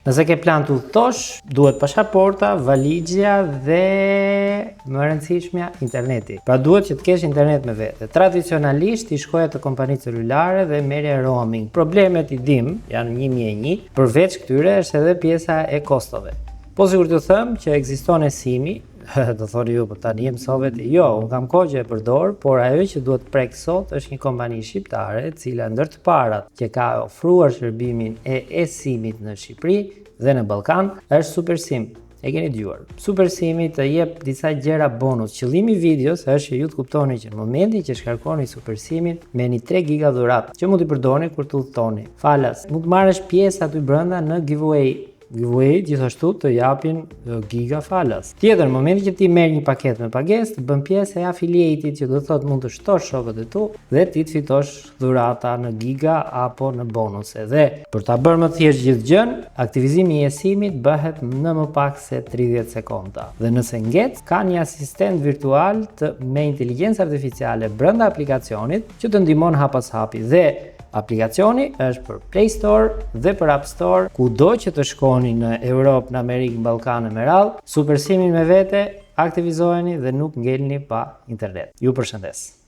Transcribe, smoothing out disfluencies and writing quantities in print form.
Nëse ke plan të udhëtosh, duhet pasaporta, valixhja dhe më e rëndësishmja, interneti. Pra duhet që të kesh internet me vete. Tradicionalisht i shkoja te kompanitë celulare dhe merrja roaming. Problemet i dim, janë 1001, përveç këtyre është edhe pjesa e kostove. Po sikur t'ju them që ekziston eSIM-i, do thoni ju, po tani e mësove ti. Jo, unë kam kohë që e përdor, por ajo që duhet prek sot është një kompani shqiptare, e cila ndër të parat që ka ofruar shërbimin e eSIM-it në Shqipëri dhe në Ballkan, është SuperSIM. E keni dëgjuar. SuperSIM-i të jep disa gjëra bonus. Qëllimi i videos është që ju të kuptoni që në momentin që shkarkoni SuperSIM-in, merrni 3 giga dhuratë që mund t'i përdorni kur të udhëtoni. Falas, mund të marrësh pjesë aty brenda në giveaway. Giveaway gjithashtu të japin giga falas. Tjetër, në momentin që ti merr një paketë me pagesë, të bën pjesë e affiliate-it që do të thotë mund të shtosh shokët e tu dhe ti të fitosh dhurata në giga apo në bonuse. Dhe për ta bërë më thjesht gjithë gjën, aktivizimi i eSIM-it bëhet në më pak se 30 sekonda. Dhe nëse ngec, ka një asistent virtual të me inteligjencë artificiale brenda aplikacionit që të ndihmon hap pas hapi. Dhe aplikacioni është për Play Store dhe për App Store, kudo që të shkoni në Europë, në Amerikë, në Ballkan e me radhë, SuperSIM-in me vete, aktivizoheni dhe nuk ngelni pa internet. Ju përshëndes.